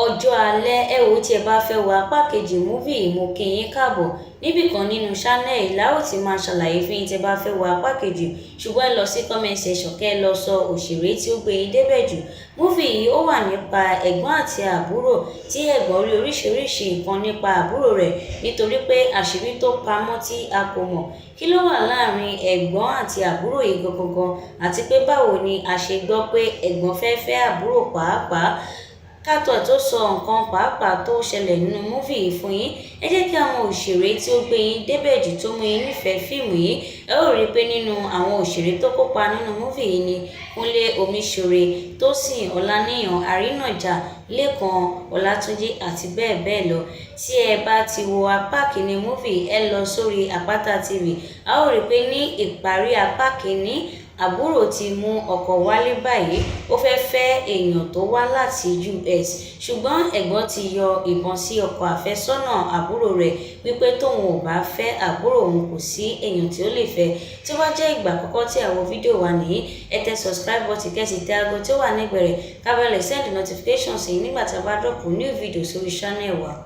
Ọjọ́ alẹ́. Ẹ wò, tí ẹ bá fẹ́ wo apá kejì movie, mo kí yín káàbọ̀ níbìkan nínú channel yìí la ó ti máa ṣàlàyé fún yín tí ẹ bá fẹ́ wo apá kejì. Ṣùgbọ́n ẹ lọ sí comment section, kẹ́ ẹ lọ sọ òṣèré tí ó gbé yín débẹ̀ jù. Movie yìí, ó wà nípa ẹ̀gbọ́n àti àbúrò, tí ẹ̀gbọ́n rí oríṣiríṣi nǹkan nípa àbúrò rẹ̀, nítorí pé àṣírí tó pamọ́ tí a kò mọ̀. Kí ló wà láàrin ẹ̀gbọ́n àti àbúrò yìí gangan, àti pé báwo ni a ṣe gbọ́ pé ẹ̀gbọ́n fẹ́ fẹ́ àbúrò pàápàá? Kátó tó sọ nǹkan pàápàá tó ṣẹlẹ̀ nínú movie yìí fún yín, ẹ jẹ́ kí àwọn òṣèré tí ó gbé yín débẹ̀ jù, tó mú yín nífẹ̀ẹ́ fíìmù yìí. Ẹ ó rí i pé nínú àwọn òṣèré tó kópa nínú movie yìí ni Kúnlé Omiṣore, Tósìn Ọláníyan, Àrínàjà, Lékan Ọlátúnjí àti bẹ́ẹ̀ bẹ́ẹ̀ lọ. Tí ẹ bá ti wo apá kìíní movie, ẹ lọ sórí Àpáta TV. A ó rí i pé ní ìparí apá kìíní, àbúrò ti mú ọkọ wálé báyìí. Ó fẹ́ fẹ́ èèyàn tó wá láti US, ṣùgbọ́n ẹ̀gbọ́n ti yọ ìbọn sí ọkọ àfẹ́sọ́nà àbúrò rẹ̀ wípé tóun ò bá fẹ́ àbúrò òun, kò sí èèyàn tí ó lè fẹ́. Tí ó bá jẹ́ ìgbà àkọ́kọ́ tí àwọn fídíò wa nìyí, ẹ tẹ subscribe button, kẹ́ sì tẹ aago tí ó wà nígbẹ̀rẹ̀, ká bá lè send notification sí nígbà tí a bá drop new video sórí channel wa.